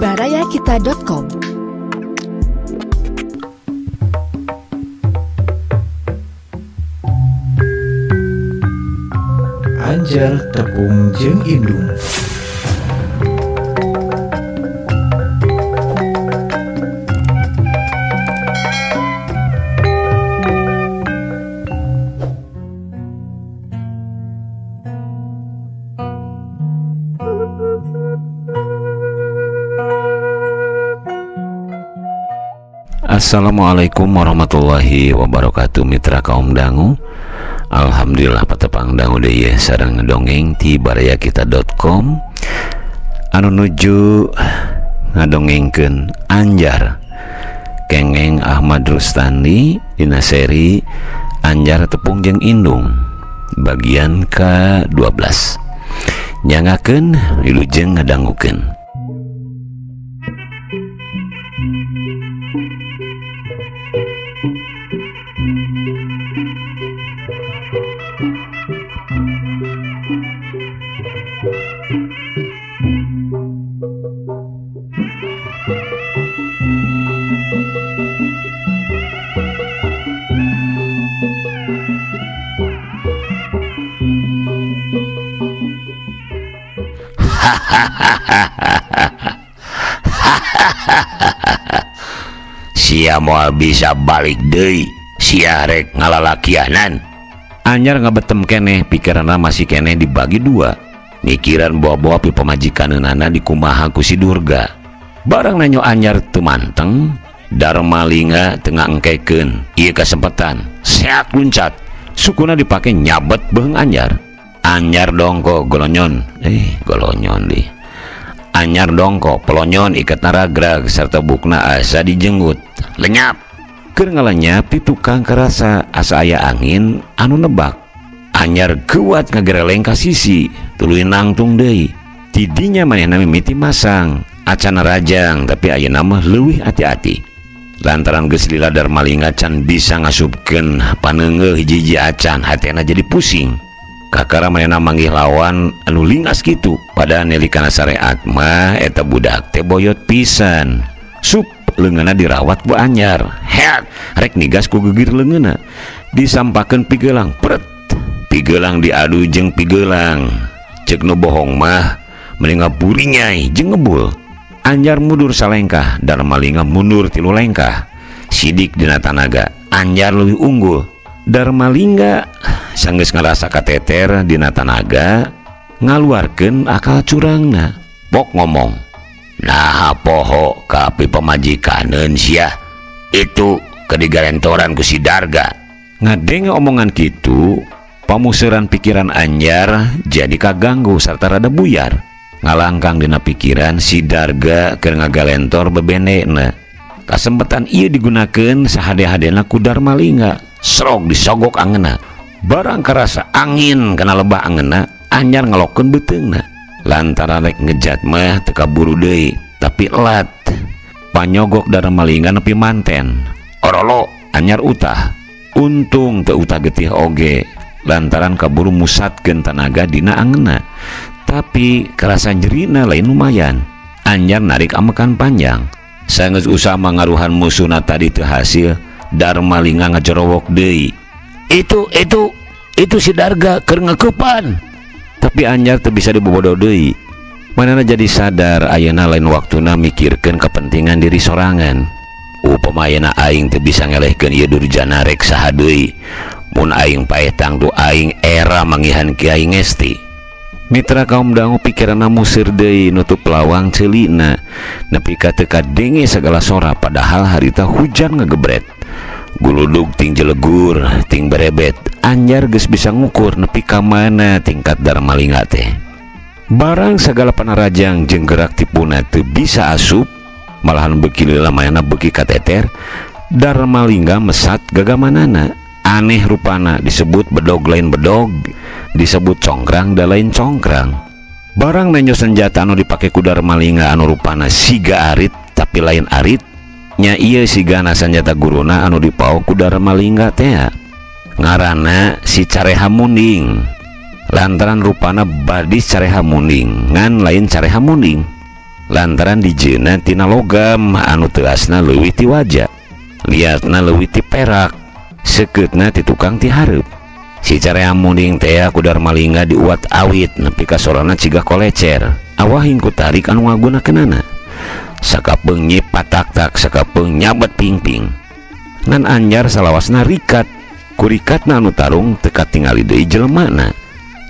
Barayakita.com. Anjar tepung jeung indung. Assalamualaikum warahmatullahi wabarakatuh, mitra kaum dangu. Alhamdulillah patepang dangu deui sareng dongeng ti barayakita.com anu nuju ngadongengkeun Anjar Kengeng Ahmad Rustandi dina seri Anjar Tepung jeung Indung bagian ke-12. Nyangakeun wilujeng ngadangukeun. Sia moal bisa balik deui, sia rek ngalalakianan. Anyar ngabetem keneh, pikiranna masih keneh dibagi dua. Mikiran bawa-bawa pi pamajikanana dikumaha ku si Durga. Barang nanyo Anyar teu manteng, Darmalinga teu ngangkekeun. Ieu kasempatan, seat luncat. Sukuna dipake nyabet beung Anyar. Anyar dongko golonyon, golonyon deh. Anyar dongko pelonyon ikat naragrag serta bukna asa dijenggut lenyap. Keur ngalenyap di tukang kerasa asa aya angin anu nebak. Anyar kuat ngagereleng ka sisi tuluy nangtung deui. Tidinya manehna mimiti masang acan rajang, tapi ayeuna mah leuwih hati-hati. Lantaran geus lila Darmalinga can bisa ngasupkeun paneungeuh hiji-hiji acan, hatena jadi pusing. Kakara manehna manggih lawan anu lingas kitu. Padahal nelikana syariat mah eta budak teh boyot pisan. Sup leungeunna dirawat ku Anyar. Heat rek nigas ku gegir leungeunna. Disampakeun pigelang, pret. Pigelang diadu jeung pigelang. Ceuk nu bohong mah mending ngaburinyai jeung ngebul. Anyar mundur salengkah, Darmalinga mundur 3 lengkah. Sidik dina tanaga, Anyar leuwih unggul. Darmalinga sanggeus ngarasa kateter dina tanaga, ngaluarkeun akal curangna. Pok ngomong, "Nah poho ka pi pamajikaneun sia, itu kedigarentoran ku si Darga." Ngadenge omongan kitu, pamuseran pikiran Anyar jadi kaganggu sarta rada buyar. Ngalangkang dina pikiran si Darga keur ngagalentor bebenena. Kasempatan ieu digunakeun sahade-hadena ku Darmalinga. Serok disogok angeuna. Barang karasa angin kana lebah angeuna, Anyar ngelokeun beuteungna. Lantaran rek ngejat mah teu kaburu deui, tapi elat. Panyogok Darmalinga nepi manten. Orolo Anyar utah. Untung teu utah getih oge, lantaran kaburu musatkeun tanaga dina angeuna. Tapi kerasa jerina lain lumayan. Anyar narik amekan panjang. Sanggeus usaha mangaruhan musuhna tadi teu hasil, Darmalinga ngajorowok deui. Itu si Darga keur ngeukepan. Tapi Anyar teu bisa dibobodo deui. Manehna jadi sadar ayeuna lain waktuna mikirkeun kepentingan diri sorangan. Upama ayeuna aing teu bisa ngelehkeun ieu durjana rek saha deui. Mun aing paeh tangtu aing era manggihan Kiai Ngesti. Mitra kaum dangu pikiranna museur deui nutup lawang ceulina. Nepi ka teu kadenge sagala sora padahal harita hujan ngegebret. Guludug ting jelegur, ting berebet. Anyar geus bisa ngukur nepi ka mana tingkat Darmalinga teh. Barang sagala panarajang jeung gerak tipuna teu bisa asup, malahan beuki lila manehna beuki kateter. Darmalinga mesat gagamanana. Aneh rupana, disebut bedog lain bedog, disebut congkrang da lain congkrang. Barang nanyo senjata anu dipake ku Darmalinga anu rupana siga arit tapi lain arit, nya ieu sigana sanjata guruna anu dipao ku Darmalinga teh. Ngaranna si Careha Munding. Lantaran rupana badis Careha Munding ngan lain Careha Munding. Lantaran dijieunna tina logam anu teuasna leuwih ti waja, liatna leuwih ti perak, seukeutna ti tukang ti hareup. Si carea munding tea ku Darmalingga diuat awit nepi ka sorana ciga kolecer. Awahing ku tarik anu ngagunakeunana. Sakapeung nyip patak-tak, sakapeung nyabet pingping. Ngan Anjar salawasna rikat. Kurikatna anu tarung teu katingali deui jelemana.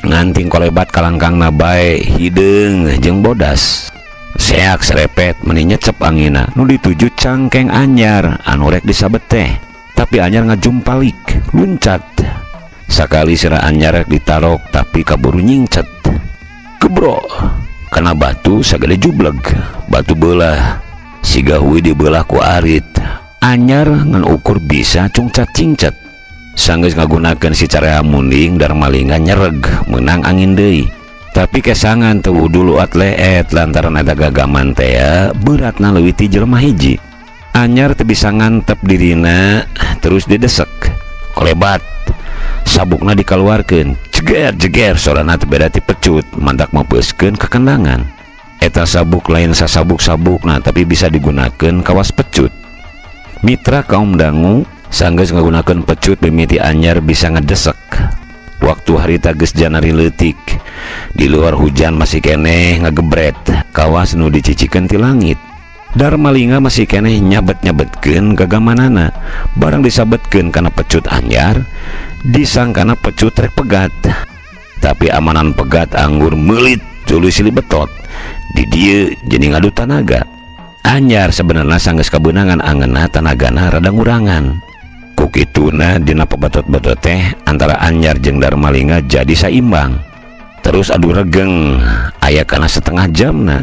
Nganting kolebat kalangkangna bae hideung jeung bodas. Seak serepet meni nyecep angina nu dituju cangkeng Anjar anu rek disabet teh. Tapi Anjar ngajumpalik, luncat. Sakali sirah Anjar rek ditarok tapi kaburu nyingcet. Gebro kana batu sagede jubleg, batu beulah siga hui dibelah ku arit. Anjar ngan ukur bisa cungcat-cingcat. Sanggeus ngagunakeun si carea munding, Darmalingga nyereg meunang angin deui. Tapi kesangan teu wudu luat leet lantaran eta gagaman tea beratna leuwih ti jelema hiji. Anjar teu bisa ngantep dirina terus didesek. Kolebat sabukna dikaluarkeun, jeger-jeger sorana teu beda ti pecut, mantak meupeuskeun kekendangan. Eta sabuk lain sasabuk-sabukna tapi bisa digunakeun kawas pecut. Mitra kaum dangu sanggeus ngagunakeun pecut mimiti Anjar bisa ngedesek. Waktu harita geus janari leutik, di luar hujan masih keneh ngagebret, kawas nu dicicikeun ti langit. Darmalingga masih keneh nyabet-nyabetkeun gagamanana, barang disabetkeun kana pecut Anjar, disangkana pecut rek pegat. Tapi amanan pegat anggur meulit tuluy silih betot. Di dieu jadi ngadu tanaga. Anjar sebenarna sanggeus kabeunangan angeunna tanagana rada ngurangan. Ku kituna dina pabetot-betot teh antara Anjar jeung Darmalingga jadi saimbang. Terus adu regeng aya kana setengah jamna.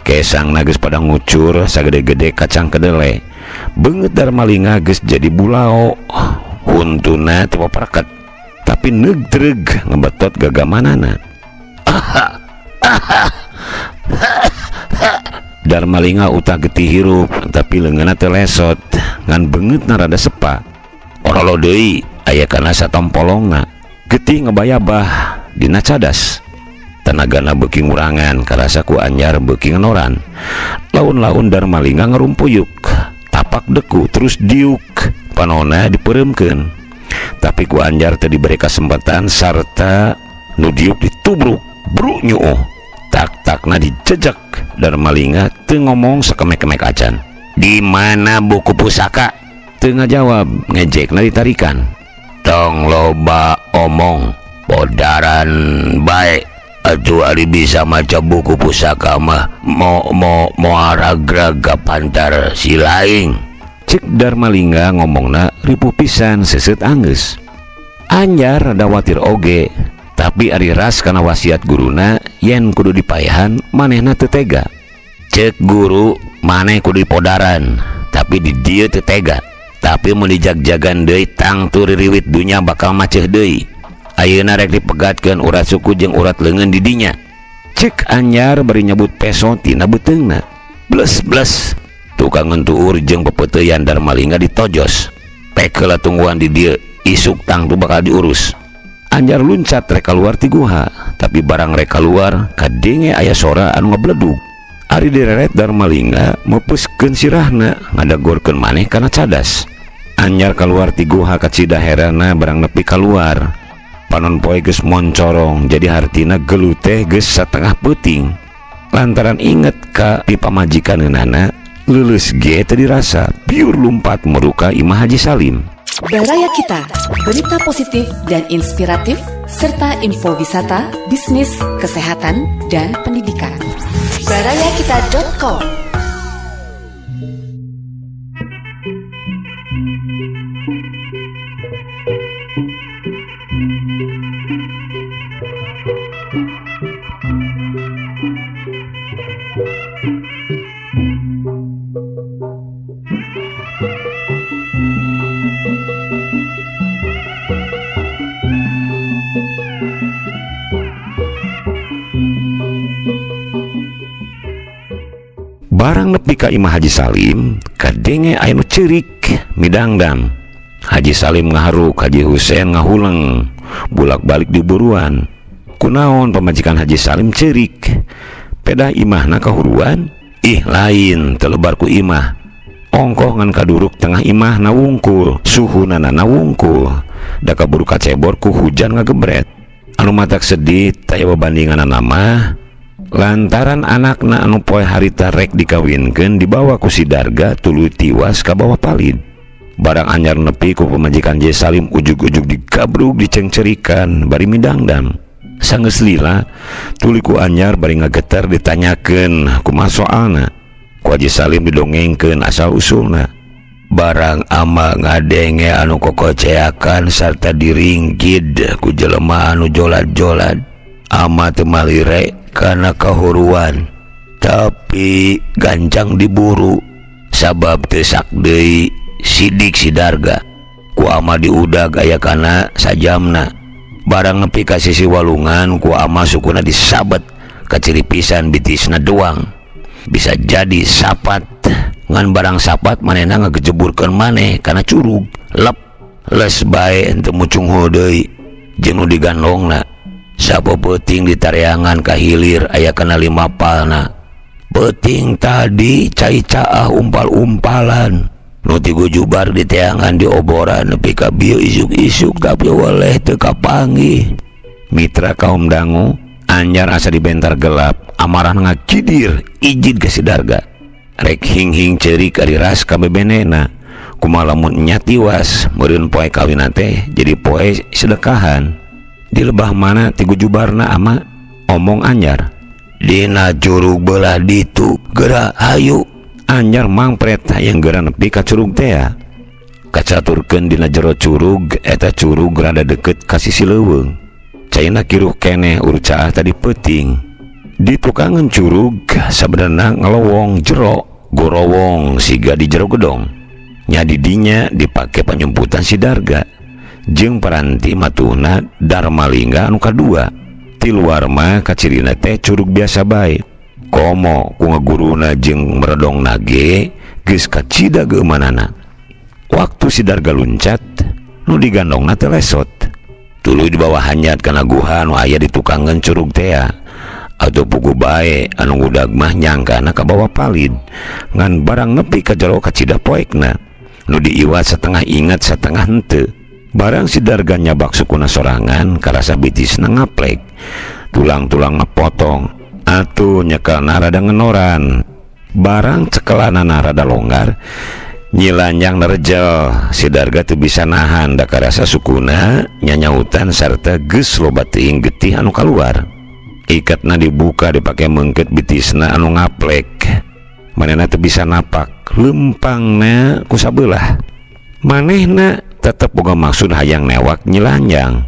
Kesangna geus pada ngucur sagede-gede kacang kedele. Beungeut Darmalingga geus jadi bulao, huntuna teu papareket. Tapi neugdreug ngebetot gagamanana. Darmalingga utah getih hirup tapi leungeunna teu lesot, ngan beungeutna rada sepa. Orolo deui aya kana satompolongna. Getih ngebayabah dina cadas. Tenagana beuki ngurangan karasa ku Anjar beuki ngenoran. Laun-laun Darmalingga ngarumpuyuk, tapak deku terus diuk, panona dipeureumkeun. Tapi ku Anjar teu diberi kesempatan sarta nu diuk ditubruk, bruk nyuuh. Tak-takna dijejek. Darmalingga teu ngomong sakemek-kemek acan. Di mana buku pusaka? Teu ngajawab, ngejekna ditarikan. Tong loba omong, bodaran bae. Atuh ari bisa maca buku pusaka mah mo mo moaragraga pantar si laing. Cek Darmalingga ngomongna ripuh pisan seuseut anggeus. Anjar rada watir oge, tapi ari ras kana wasiat guruna yen kudu dipaehan manehna teu tega. Cek guru maneh kudu dipodaran, tapi di dieu teu tega. Tapi mun dijagjagan deui tangtu ririwit dunya bakal maceuh deui. Ayeuna rek dipegatkeun urat suku jeung urat leungeun di dinya. Cek Anjar bari nyebut peso tina beuteungna. Bles-bles. Tukang ngentuur jeung pepeuteuyan Darmalingga ditojos. Pek heula tungguan di dieu, isuk tangtu bakal diurus. Anjar luncat rek kaluar ti guha, tapi barang rek kaluar kadenge aya sora anu ngabledug. Ari direret Darmalingga meupeuskeun sirahna ngadagorkeun maneh kana cadas. Anjar kaluar ti guha kacida herana barang nepi kaluar. Panon poe geus moncorong, jadi hartina gelut teh geus satengah peuting. Lantaran inget ka pipamajikaneunana, leuleus ge teu dirasa, biur lumpat meruka imah Haji Salim. Baraya Kita, berita positif dan inspiratif, serta info wisata, bisnis, kesehatan, dan pendidikan. Barayakita.com. Barang nepi ka imah Haji Salim, kadenge aya nu ceurik midangdang. Haji Salim ngaharuk, Haji Husein ngahuleng, bulak-balik di buruan. Kunaon pamajikan Haji Salim ceurik? Pedah imahna kahuruan? Ih lain telebar ku imah. Ongkoh ngan kaduruk tengah imah na wungkul, suhunana na wungkul. Da kaburu kacebor ku hujan ngagebret. Anu matak sedih taya bebandinganana mah lantaran anakna anu poe harita rek dikawinkeun dibawa ku si Darga tuluy tiwas ka bawah palid. Barang anyar nepi ku pemajikan Haji Salim ujug-ujug digabrug dicengcerikan bari midangdam. Sanggeus lila tuluy ku anyar bari ngageter ditanyakeun kumaha soalna. Ku Haji Salim didongengkeun asal usulna. Barang ama ngadenge anu kokoceakan sarta diringgid ku jelema anu jolad-jolad. Ama teu malire kana kahuruan, tapi gancang diburu sabab teu sak deui sidik si Darga. Ku ama diudag aya kana sajamna. Barang nepi ka sisi walungan ku ama sukuna disabet kaciri pisan bitisna doang. Bisa jadi sapat ngan barang sapat manehna ngagejeburkeun maneh kana curug. Lep les bae henteu mucunghul deui jeung nu digandongna. Sapeuting ditareangan ka hilir aya kana 5 palna. Peuting tadi cai caah umpal-umpalan. Nu tigujubar diteangan di oboran nepi ka bieu isuk-isuk tapi weleh teu kapanggih. Mitra kaum dangu anyar asa dibentar gelap, amarah ngakidir ijid ka si Darga. Rek hing-hing ceurik ari ras ka bebenena. Kumaha lamun nya tiwas meureun poe kawinna teh jadi poe sedekahan. Di lebah mana tigujubarna ama omong anyar. Dina curug belah ditu geura hayu. Anyar mangpret hayang geura nepi ka curug tea. Kacaturkeun dina jero curug, eta curug rada deket ka sisi leuweung. Caina kiruh keneh urcaah tadi peuting. Di tukangan curug sabenerna ngalowong jero, gorowong siga di jero gedong. Nya didinya dipake panyumputan si Darga jeung paranti matuhna Darmalingga anu kadua. Ti luar mah kacirina teh curug biasa bae. Komo ku ngaguruna jeung meredong nage geus kacida geumanana. Waktu si Darga luncat nu digandongna teh lesot. Tuluy dibawa hanyat kana guha nu aya di tukangan curug tea. Atau pugu bae anu ngudag mah nyangkana ka bawah palid. Ngan barang nepi ka jero kacida poekna. Nu diiwat setengah ingat setengah henteu. Barang si Darga nyabak sukuna sorangan karasa bitisna ngaplek. Tulang-tulang ngepotong. Atuh nyekelna rada ngenoran. Barang cekelanana rada longgar, nyilanjang nerjel. Si Darga teu bisa nahan da karasa sukuna nyanyautan sarta geus loba teuing getih anu kaluar. Ikatna dibuka dipake meungkeut bitisna anu ngaplek. Manehna teu bisa napak, lempangna ku sabelah. Manehna tetep boga maksud hayang newak nyilanjang.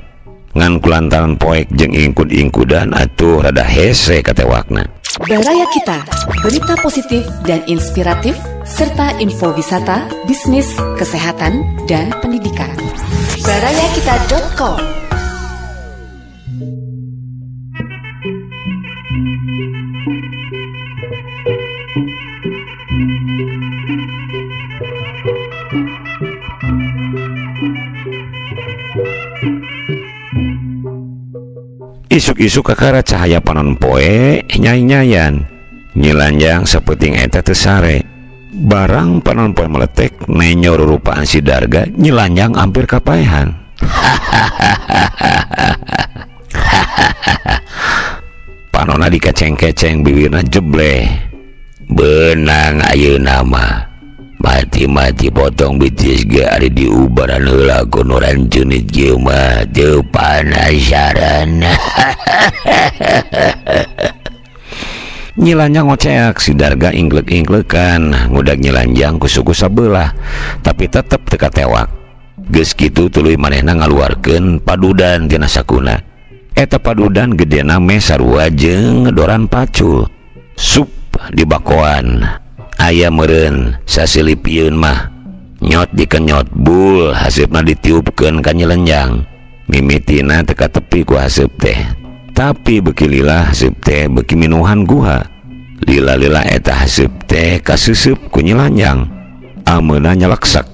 Ngan kulantaran poek jeung ingkud-ingkudan atuh rada hese katewakna. Baraya Kita, berita positif dan inspiratif serta info wisata, bisnis, kesehatan, dan pendidikan. Barayakita.com. Isuk-isuk kakara cahaya panon poe nyai-nyayan. Nyilanjang sapeting eta teu sare. Barang panon poe meletek nenyo rurupaan si Darga nyilanjang hampir kapaehan. Panona dikeceng-keceng bibirna jebleh. Benang ayeuna mah mati-mati potong bitis ge ari diubaran heula ku nu ranceunit kieu mah teu panasaran. Nyilanjang ngoceak si Darga ingklek-ingklekan ngudag nyilanjang ku suku sabelah tapi tetep teu katewak. Geus kitu tuluy manehna ngaluarkeun padudan tina sakuna. Eta padudan gedena meh sarua jeung ngedoran pacul. Sup di bakoan aya meureun sasilipieun mah nyot dikenyot bul haseupna ditiupkeun ka nyilenjang. Mimitina teu katepi ku haseup teh, tapi beuki lila haseup teh beuki minuhan guha. Lila-lila eta haseup teh kaseuseup ku nyilanjang. Ameuna nyaleksak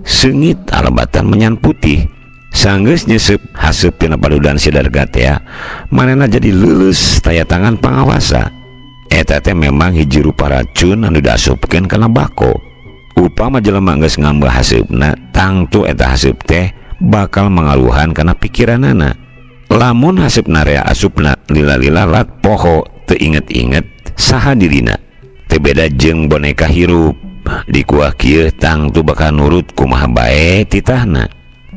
seungit alebatan menyan putih. Sanggeus nyeseup haseup tina padudan si Darga teh manehna jadi leuleus taya tangan pangawasa. Eta teh memang hiji rupa racun anu diasupkeun kana bako. Upama jelema geus ngambah haseupna, tangtu eta haseup teh bakal mangaluhan kana pikiranana. Lamun haseupna rea asupna lila-lila lat poho teu inget-inget saha dirina. Teu beda jeung boneka hirup dikuah kieu tangtu bakal nurut kumaha bae titahna.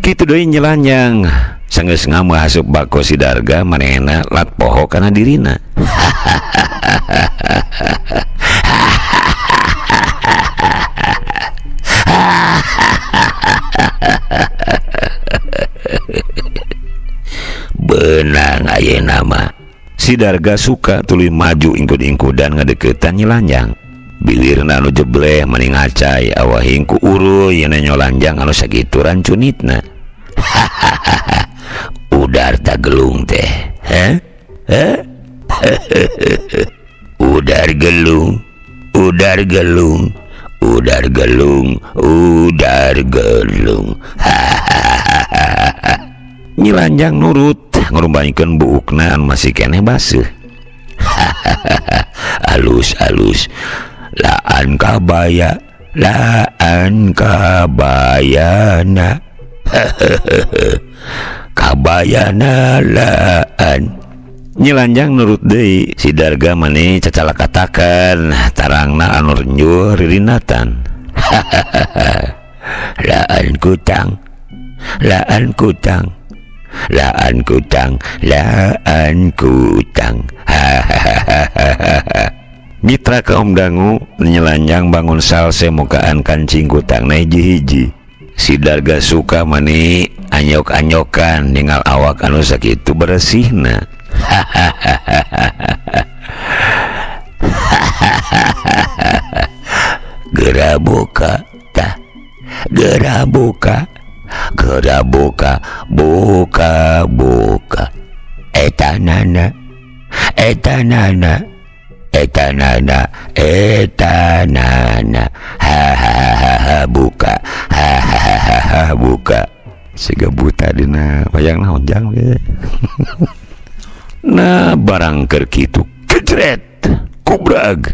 Kitu deui nyelanjang sanggeus ngambah haseup bako si Darga manehna lat poho kana dirina. Benang ayeuna mah. Si Darga suka tuluy maju ingkud-ingkudan ngadeukeutan nyelanjang. Bilirna anu jebleh mani ngacai awahing ku uruy nya nyolanjang anu sakitu rancunitna. Udar ta gelung teh. Heh? Heh? Udar gelung, udar gelung, udar gelung, udar gelung. Nyilanjang nurut ngurumbaikeun buukna anu masih keneh baseuh. Alus-alus laan kabaya, laan kabayana. Kabayana laan. Nyilanjang nurut deui. Si Darga mani cacalakatakan tarangna anu renyuh ririnatan. Laan kutang, laan kutang, laan kutang, laan kutang. Mitra kaum dangu nyelanjang bangun salse mukaan kancing kutang na hiji-hiji. Si Darga suka mani anyok-anyokan ningal awak anu sakitu beresihna. Geura buka tah, geura buka, geura buka, buka buka. Eta nana, eta nana, eta nana, eta nana. Hahaha buka, hahaha buka. Siga buta dina wayang naon jang ge. Nah barang keur kitu kejret kubrag.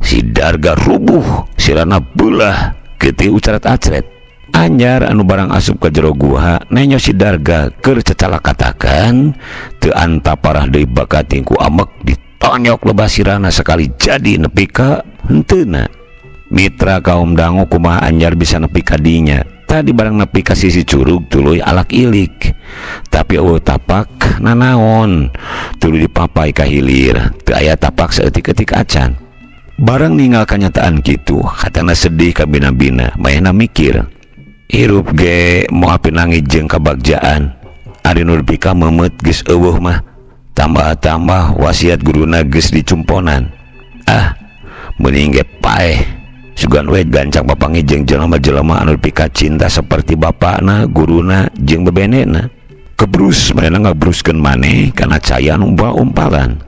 Si Darga rubuh, sirana beulah geuti ucarat-acret. Anyar anu barang asup ka jero guha nenyo si Darga keur cacalakatakan teu anta parah deui bakating ku amek ditonyok lebah sirana sekali jadi nepi ka henteuna. Mitra kaum dangu kumaha Anjar bisa nepi ka dinya. Tadi barang nepi ka sisi curug tuluy alak ilik. Tapi eueuh tapak nanaon tuluy dipapai ka hilir teu aya tapak saeutik-eutik acan. Barang ninggal kanyataan kitu hatana sedih kabina-bina mayana mikir. Hirup ge moal pinangi jeung kabagjaan. Ari nu dipika meumeut geus eueuh mah. Tambah-tambah wasiat guruna geus dicumponan. Ah, meuning ge paeh. Sugan we gancang papangi jeung jelema-jelema anu dipika cinta seperti bapakna, guruna jeung bebenena. Kebrus manehna ngabruskeun maneh kana caya anu umpal-umpalan.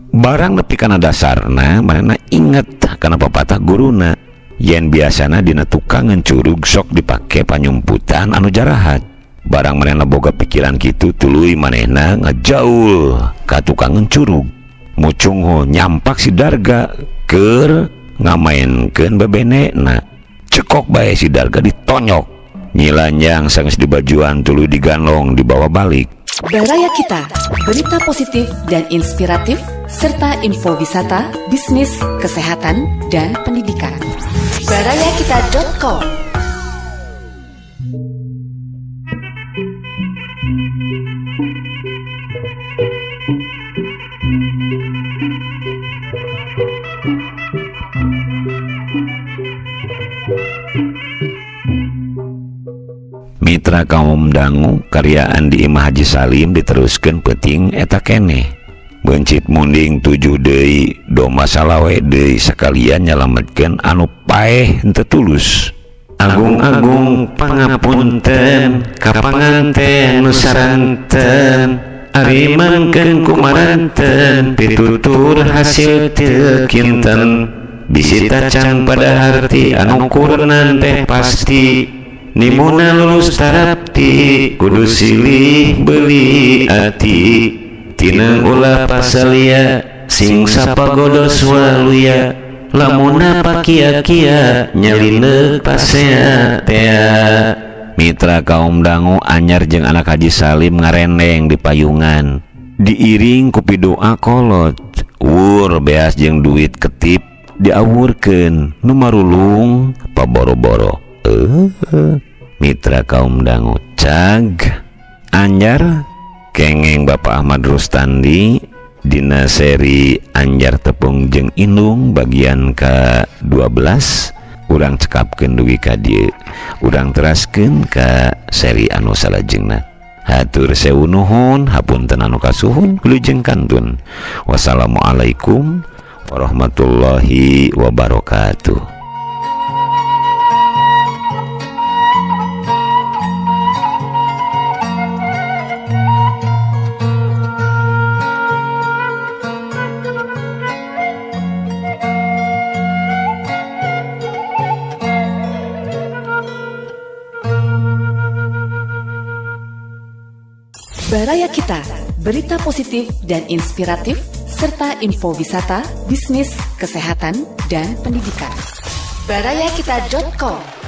Barang nepi kana dasarna manehna inget kana papatah guruna. Yen biasana dina tukangan curug sok dipake panyumputan anu jarahat. Barang manehna boga pikiran kitu tuluy manehna ngajaul ka tukangan curug. Mucungho nyampak si Darga keur ngamaenkeun bebenena. Cekok bae si Darga ditonyok. Nyilanjang sanggeus dibajuan tuluy diganlong dibawa balik. Baraya Kita, berita positif dan inspiratif serta info wisata, bisnis, kesehatan, dan pendidikan. Barayakita.com. Mitra kaum dangu karyaan di Imah Haji Salim diteruskeun peuting eta keneh. Bencit munding 7 deui domba salawe deui sakalian nyalametkeun anu paeh henteu tulus. Agung-agung pangapunten ka panganten nu saranten ari mangkeun kumaranten pitutur hasil teu kinten bisi tacang pada harti anu kurnan teh pasti nimuna lulus tarapti kudu silih beli ati tinang ulah pasalia Sing sapagodos waluya lamuna pakia-kia nyelineuk pasea tea. Mitra kaum dangu Anyar jeung anak Haji Salim ngarendeng di payungan diiring ku pidoa kolot. Wur beas jeung duit ketip diawurkeun nu marulung paboro-boro. Mitra kaum dangu cag Anjar kengeng Bapak Ahmad Rustandi dina seri Anjar Tepung jeung Indung bagian ke-12 urang cekapkeun dugi ka dieu, urang teraskeun ka seri anu salajengna. Hatur sewu nuhun, hapunten anu kasuhun, wilujeng kantun. Wassalamualaikum warahmatullahi wabarakatuh. Baraya Kita, berita positif dan inspiratif, serta info wisata, bisnis, kesehatan, dan pendidikan. Barayakita.com.